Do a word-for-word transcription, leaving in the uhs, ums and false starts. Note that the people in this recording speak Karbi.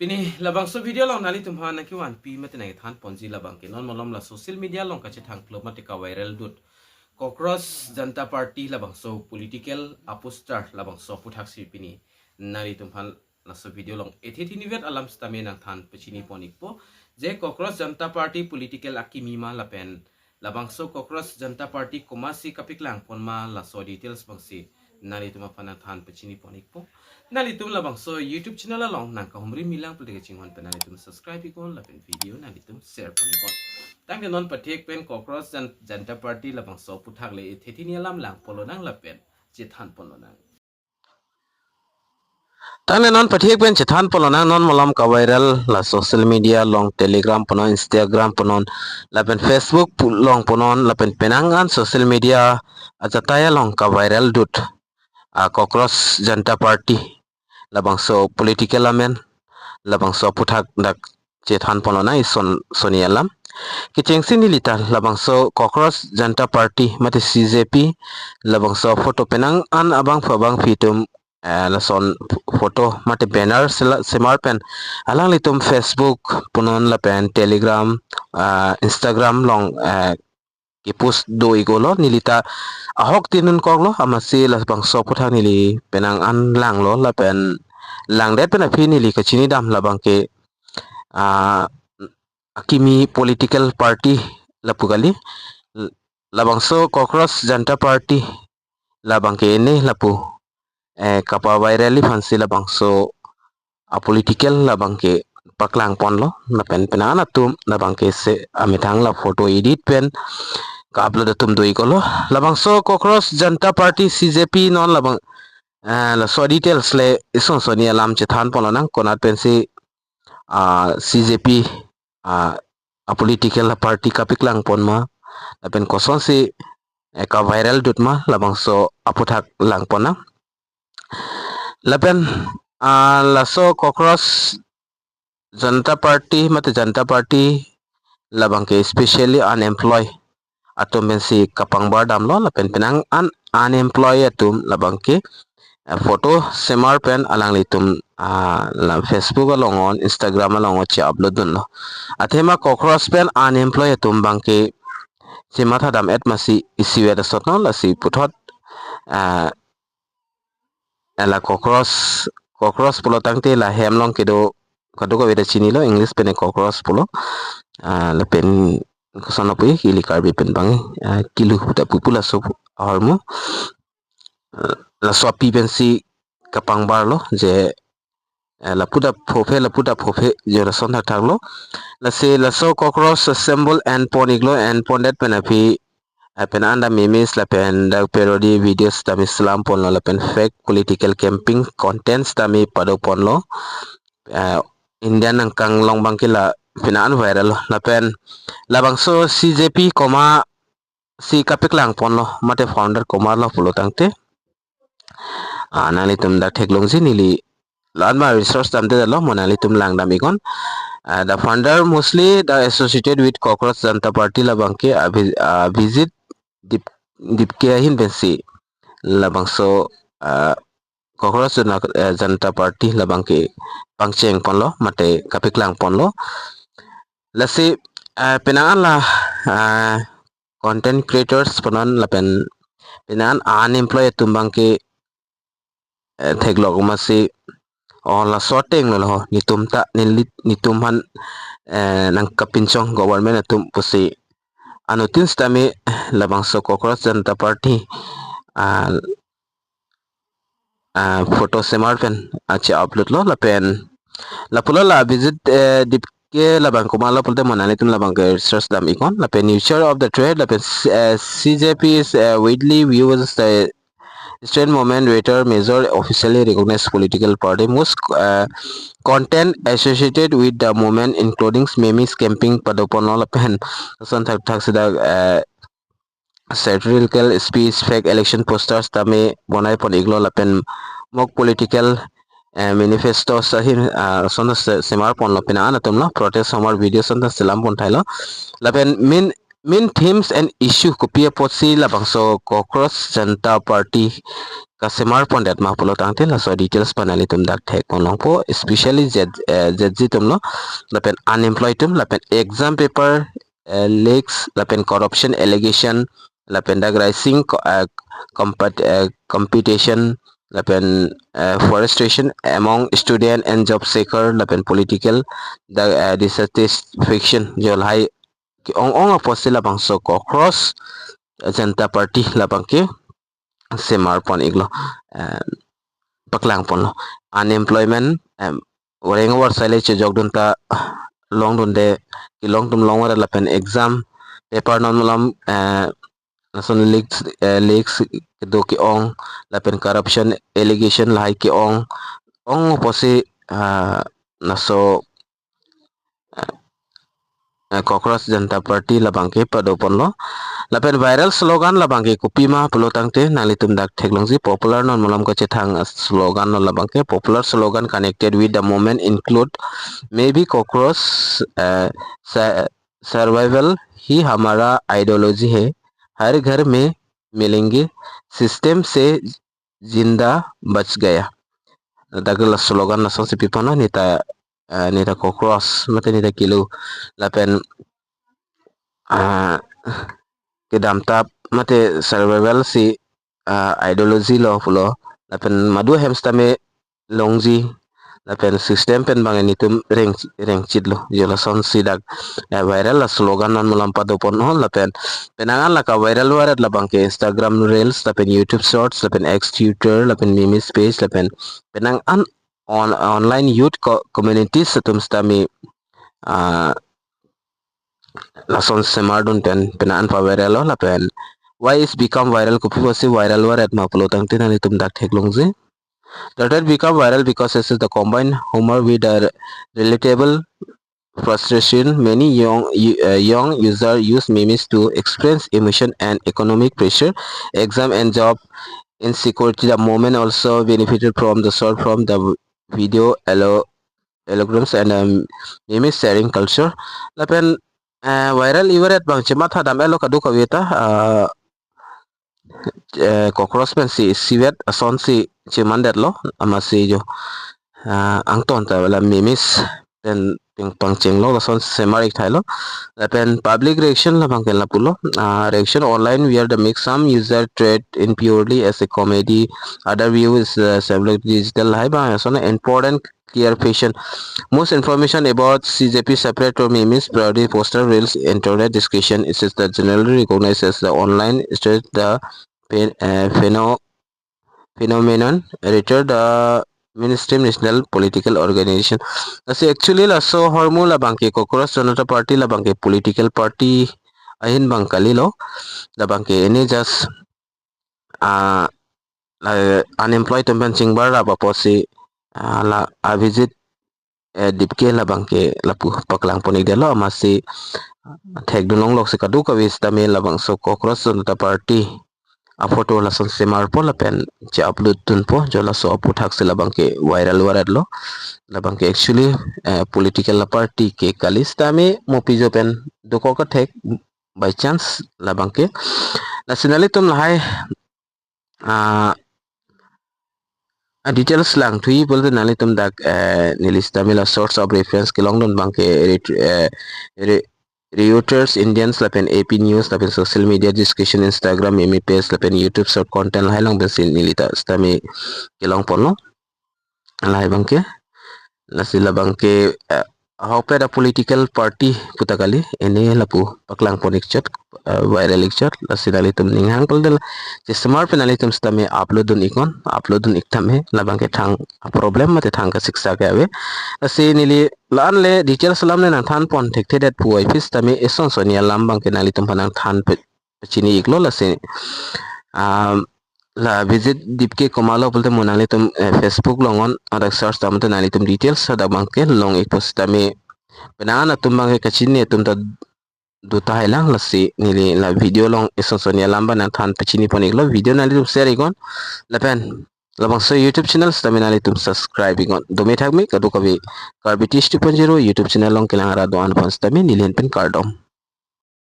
Pini labangso video along nanglitum aphan nangkevanpi mate nangkethan ponji labang ke non malom la social media along kachethang klop mate kaviral dut Cockroach Janta Party labangso political aposter labangso aputhaksi pini nanglitum aphan laso video along ethe thinivet alam sitame nangthan pachini pon ikpo je Cockroach Janta Party political akimi ma lapen labangso Cockroach Janta Party komatsi kapeklang pon ma laso details abangsi nanglitum aphan nangthan pachini pon ikpo. Nanglitum labangso YouTube channel along nangkahumri milang pulote kachinghon pen nanglitum subscribe iknon lapen video nanglitum share pon iknon. Tangte non pathek pen Cockroach Jan-, Janta Party labangso aputhak le ethe thini alam lang ponlonang lapen chethan ponlonang. Tangte non pathek pen chethan ponlonang non malom kaviral la social media along Telegram punon, Instagram punon, lapen Facebook pu-, along punon, lapen penang an social media achatai along kaviral dut a Cockroach Janta Party labangso political amen labangso aputhak dak chethan ponlonang ison soni alam. Kechengsi nelita labangso Cockroach Janta Party mate C J P labangso photo penang an abangphu abangphi atum, eh, lason photo mate banner sela-, semar pen alanglitum Facebook punon lapen Telegram, ah, Instagram along, eh, kepost do iklo, nelita ahok tinun koklo, amatsi labangso aputhak neli penang an langlo lapen langdet pen aphi neli kachinidam labang ke, ah, akimi political party lapu kali. L-, labangso Cockroach Janta Party labang ke ene lapu, eh, kapaviral aphansi labangso apolitical labang ke paklang ponlo, lapen penang an atum labang ke se amethang la photo edit pen ka-upload atum do iklo. Labangso Cockroach Janta Party C J P non labang, eh, laso details le ison soni alam chethan ponlonang konat pensi, ah, C J P, ah, apolitical party kapeklang pon ma lapen kosonsi, eh, kaviral dut ma labangso aputhak lang ponnang. Lapen, ah, laso Cockroach Janta Party mate Janta Party labang ke especially unemployed atum pensi kapangbar damlo lapen penang an unemployed atum labang ke, eh, photo semar pen alanglitum, ah, la Facebook along on, Instagram along on che-upload dunlo. Athema Cockroach pen unemployed atum abang ke chematha dam-et masi isivet asot non lasi puthot, ah, la Cockroach, Cockroach pulo tangte la hem along kedo kadokave ta chinilo, English pen cockroach pulo. Ah, lapen koson apui ke ili Karbi pen abang, ah, kilu puta pupu laso ahormu. Ah, laso api pensi kapangbarlo je, eh, lapu ta phophe, lapu ta phophe je lason thakthaklo. Lasi laso Cockroach symbol en pon iklo, en pondet pen aphi, eh, penang an ta memes lapen dak parody videos tame selam ponlo lapen fake political campaign contents tame pado ponlo. Eh, India nangkanglong abang ke la penang an viral lo. Lapen labangso C J P komatsi kapeklang ponlo mate founder komatlo pulo tangte, ah, nanglitum dak theklongji, neli la-an ma research damde lo, mo nanglitum lang dam iknon. Ah, the founder mostly the associated with Cockroach Janta Party labang ke Abhi-, Abhijit Dip-, Dipke ahin pensi labangso, ah, Cockroach Jana-, eh, Janta Party labang ke pangcheng ponlo mate kapeklang ponlo. Lasi, ah, penang an la, ah, content creators punon lapen penang an unemployed atum abang ke, eh, theklok masi, oh, laso ateng lo ho, netum ta, neli, netum aphan, eh, nangkapinchong government atum pusi anuttin sitame labangso Cockroach Janta Party, ah, ah, photo semar pen, ah, che-upload lo lapen lapulo la Abhijit, eh, Dipke labang komatlo pulote mo nanglitum labang ke research dam iknon. Lapen nature of the threat lapen, eh, C J P is, eh, widely viewed as the student movement, later major officially recognized political party. Most, eh, content associated with the movement including memes campaign pado ponlo lapen lason thakthak sida, eh, satirical speech, fake election posters tame bonai pon iklo lapen mock political, eh, manifesto ahin, ah, lason ta se-, semar ponlo, penang an atum lo protest somar video lason ta selam pon thailo. Lapen main main themes and issue kopi apotsi labangso Cockroach Janta Party kasemar pondet ma pulo tangte laso details pen nanglitum dak thek pon longpo, especially Z, eh, Gen Z atum lo, lapen unemployed atum, lapen exam paper, eh, leaks, lapen corruption allegation, lapen dak rising co-, eh, compat-, eh, competition, lapen, eh, frustration among student and job seeker, lapen political dak, eh, dissatisfaction, jo lahai ke-ong-ong apotsi labangso Cockroach Janta Party labangke semar pon iklo, eh, paklang ponlo. Unemployment, em, oreng war sale chejok dun ta long dunde, kelong atum long war lapen exam paper non malom, eh, lason leaks, eh, leaks kedo ke-ong, lapen corruption allegation lahai ke-ong-ong apotsi, ah, laso, eh, Cockroach Janta Party labangke pado ponlo. Lapen viral slogan labangke kopi ma pulo tangte nanglitum dak theklongji, popular non malom kachethang slogan lo labangke. Popular slogan connected with the movement include maybe cockroach, eh, sa-, survival ही हमारा ideology है, हर घर में मिलेंगे, system से जिंदा बच गया. Dak la slogan lasonsi pi ponlo, neta, eh, neta cockroach mate neta kilu, lapen, ah, kedamtap mate survival si, ah, ideology lo pulo, lapen madu hem sitame longji, lapen system pen bang netum reng, rengchitlo, jo lasonsi dak, eh, viral la slogan non malom pado ponlo. Lapen penang an la ka-viral varet labangke Instagram Reels, lapen YouTube Shorts, lapen X, Twitter, lapen memes page, lapen penang an on, online youth co-, communities atum sitame, ah, lason semar dun pen penang an pa-viral lo. Lapen why is become viral, kopi apotsi viral varet ma pulo tangte nanglitum dak theklongji. The thread become viral because it is the combined humor with the relatable frustration. Many young u-, uh, young user use memes to express emotion and economic pressure, exam and job insecurity. The movement also benefited from the short form, the video, allo-, allograms and, um, meme sharing culture. Lapen, eh, viral ivaret bang chematha dam-etlo kadokave ta, ah, eh, cockroach pensi isivet asonsi chemandetlo, amatsi jo, ah, angton ta la memes pen ping pangchenglo, lason semar ik thailo. Lapen public reaction labangke lapulo, ah, reaction online where the mix, some user treat in purely as a comedy, other view is, uh, symbolic digital lahai bang ason important clarification. Most information about C J P separate or memes, parody poster, reels, internet discussion is the generally recognized as the online state the phen-, uh, pheno-, phenomenon, later the mainstream national political organization. Lasi actually laso ahormu labangke Cockroach Janata Party labangke political party ahin bang kalilo, labangke ini just, ah, la unemployed atum pen chingbar rap apotsi, ah, la Abhijit, eh, Dipke labangke lapu paklang pon ikdetlo, amatsi thekdun longlok si kadokave sitame labangso Cockroach Janata Party aphoto lason semarpo lapen che-upload dunpo, jo laso aphuthaksi labangke viral varetlo. Labangke actually, eh, political party ke kali sitame mo pijo pen dokok kathek by chance labangke. Lasi nanglitum lahai, ah, ah, details langthui pulote nanglitum dak, eh, neli sitame la source of reference kelongdun bangke re-, eh, re-, Reuters, Indians lapen A P News lapen social media discussion, Instagram meme page lapen YouTube short content lahai along pensi neli ta sitame kelong ponlo. Lahai bangke. Lasi labangke, eh, ahokpet a political party pu ta kali, ini lapu paklang pon ikchot, eh, viral ikchot, lasi nanglitum ninghang pulote la chesemar pen nanglitum sitame upload dun iknon, upload dun ik tame, labangke thang problem mate thang kasiksa ke ave. Lasi neli la-an le details alam le nangthan pon thekthedet puvoiphit sitame eson soni alam bangke nanglitum aphan nangthan pe-, pachini iklo lasi, um, la Abhijit Dipke komatlo pulote mo nanglitum, eh, Facebook along non, hadak search dam te nanglitum details hadak bangke long ikpo sitame penang an atum bangke kachini atum ta do tahai lang, lasi neli la video along eson soni alam bang nangthan pachini pon iklo, video nanglitum share iknon lapen labangso YouTube channel sitame nanglitum subscribe iknon. Dome thakme kadokave Karbi Tish two point zero YouTube channel along kelang arat do-an aphan sitame neli ahin pen kardom.